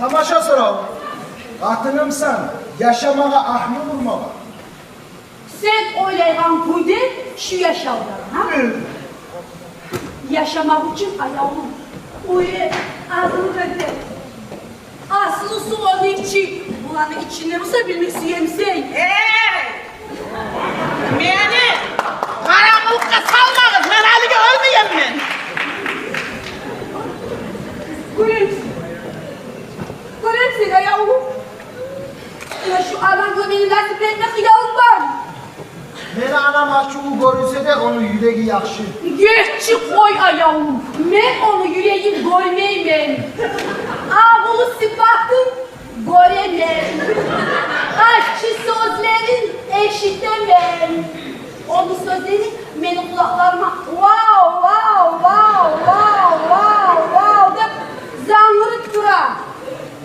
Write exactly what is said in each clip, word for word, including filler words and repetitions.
Тамаша сорав. Къатынымсан, яшамагъа агьлю болмагъа. Сен ойлайгъан кюйде шу яшавда, гьа? Гьы. Яшамакъ учун, аявлум, оьле азыкъ эте. Аслусу ону ичи, буланы ичинде буса, билме сюемсен. Эй! Мени къарангылыкъгъа салмагъыз, мен гьалиге оьлмегенмен. Гёремсен, гёремсен, аявлум. Муна шу анам булан мени насиплетме хыялынг бармы? Мени анам ачувлу гёрюнсе де, ону юреги яхшы. Гечип къой, аявлум, мен ону юрегин гёрмеймен. Агъулу сыпатын гёремен. Аччы сёзлерин эшитемен. Ону сёзлери мени къулакъларыма вав, вав, вав деп зангырып тура.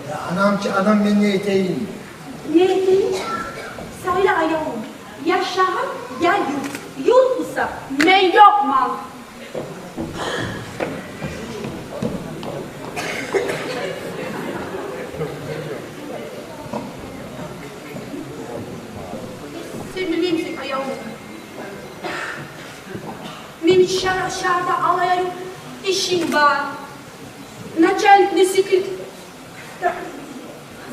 Я анам чы, анам, мен не этейим? Не этейим? Сайла, аявлум, я шагьар, я юрт. Юрт буса, мен ёкъман. Сен билмеймисен, аявлум? Мени шагьар, шагьарда алай-алай ишим бар. Начальникни секрет-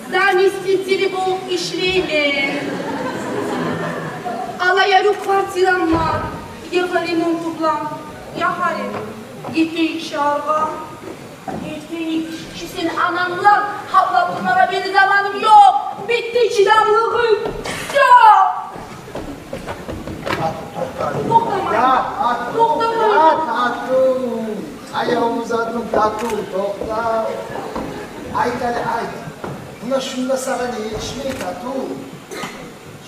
Заместители болуп ишлеймен. Алай-алай квартирам бар, евроремонту булан. Я гьари, гетейик шагьаргъа. Гетейик. Шу сени ананг булан гьавлап турмагъа мени заманым ёкъ. Битди чыдамлыгъым. Всё. Тату, токъта. Токътама. Я, тату, токътама. Я, тату. Аявлу затым, тату, токъта. Айт гьали, айт. Муна шунда сагъа не етишмей, тату?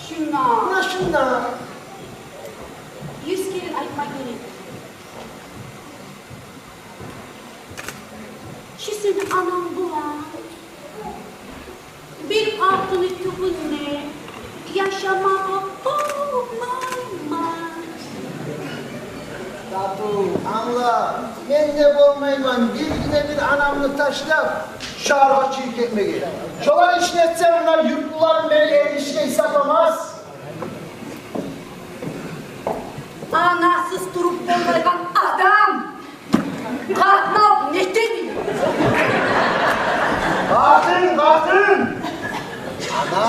Шунда. Муна шунда. Юз керен айтма герек. Шу сени ананг булан бир къатынны тюбюнде яшамагъа болмайман. Тату, англа, мен де болмайман бир гине бир анамны ташлап шагьаргъа чыгъып гетмеге. Шолай ишни этсем, муна юртлуларым мени эргишиге гьисапламас. Анасыз туруп болмайгъан адам къатын алып не этеди? Къатын, къатын! Ана,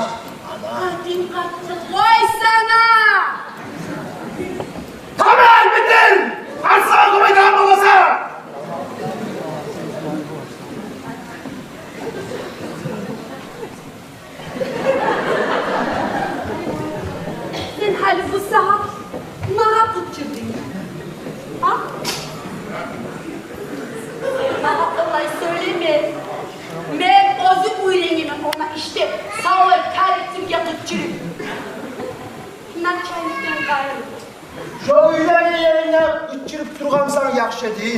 ана. Къатын, къатын, къойсана! Тамам, битдим! Арсагъа къоймайгъан болмаса! Сен гьали бу сагьат магъа къычырдынг, а? Магъа олай сёйлеме. Мен оьзюм уьйренемен ону ишлеп, савлай коллективге къычырып. Начальникден къайры. Шо уьйренген еринге къычырып тургъансан яхшы эди.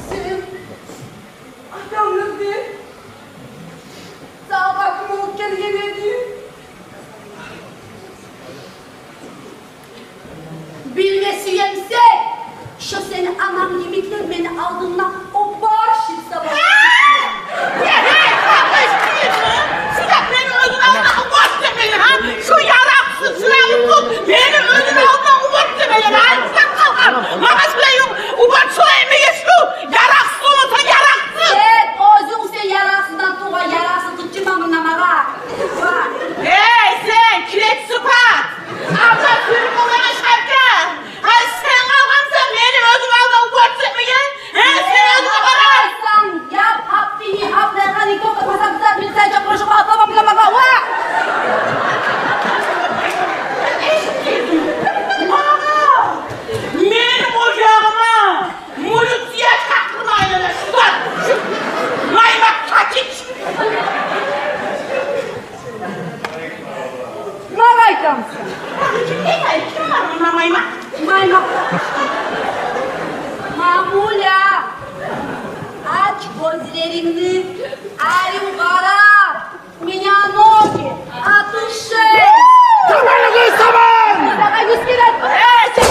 Сен атамны бир сагъа ким алып гелген эди? Билме сюемсен, шо сени ананг йимиклер мени алдымда уборщица болуп. Эй, эй, эй, шу да мени оьзюню алдына уборщица демеген, гьа? Шу яракъсыз, шу яракъсыз, мени оьзюню алдына уборщица демеген, гьа? Шу да къалгъан. Магъа шулай уборщица демеген, шу яракъсыз болса яракъсыз. Сен оьзюнг сен яракъсыздан тувгъан, яракъсыз, къычырма мунда магъа. Эй, сен, килеч сыпат! Абла сюрюп болгъан ашарка! Гьали сен къалгъансан мени оьзюм алдына уборщица этмеге? Гье, сен оьзюнг къара! Сан, я папкини, абла къани, кокка пасам, сен мени сен чакъырышып атламам, ламагъа, ва! Мени ожагъыма милиция чакъырма, айлана, шулар! Маймакъ, сатич! Магъа айтамысан? Ким айтар, ким бар мунда маймакъ? Маймакъ. Мамуля, ач гёзлерингни, арив къара. Меня ноги от ушей. Таман, къыз, таман! Сагъа юз керен. Э, сен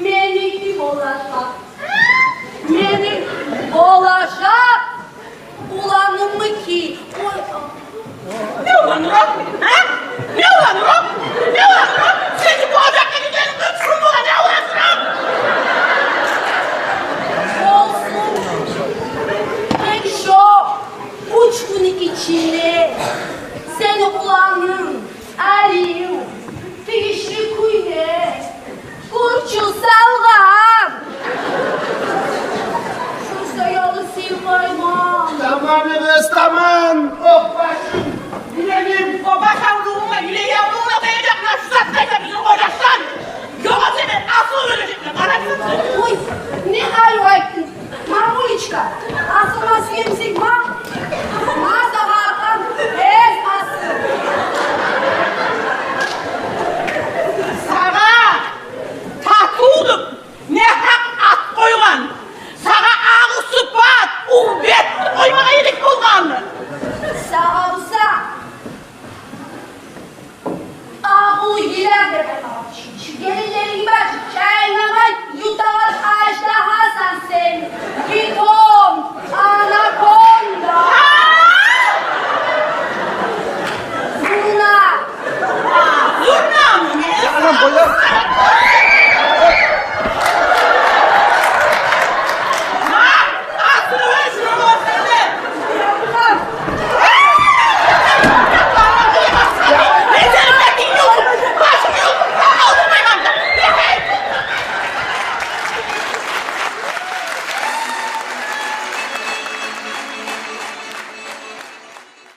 Меники болажакъ. Мени болажакъ уланымники. Ой, а. Не уланыракъ? А? Не уланыракъ? Не уланыракъ? Сени болажакъ дегенинг къыз, шо бола, не уланыракъ? Болсун. Тек шо уьч гюнню ичинде сени уланынг Алиев тийишли кюйде гюрчю салгъан. Шо саялы сыйлайман. Таман, эбес, таман. Ох, башым, юрегим. О баш аврувунга, юрек аврувунга къояжакъ, нафисат къайта бизин ожакъдан. Ёгъесе мен асыл оьлежекмен, къарайсан сен. Ой, не гьалив айтдынг, мамулечка? Асылма сюемисен, ма? Ма сагъа аркъам, эс асыл. Сагъа татув деп негьакъ ат къойгъан. Сагъа агъу сыпат, увбет деп къоймагъа герек болгъан. Сагъа буса агъу йылан деп айтмагъа тюшмюш. Гелинлеринг бар, чайнамай ютагъан аждагьасан сен. Питон, анаконда. Зурна. Зурнамы? Анам бояр.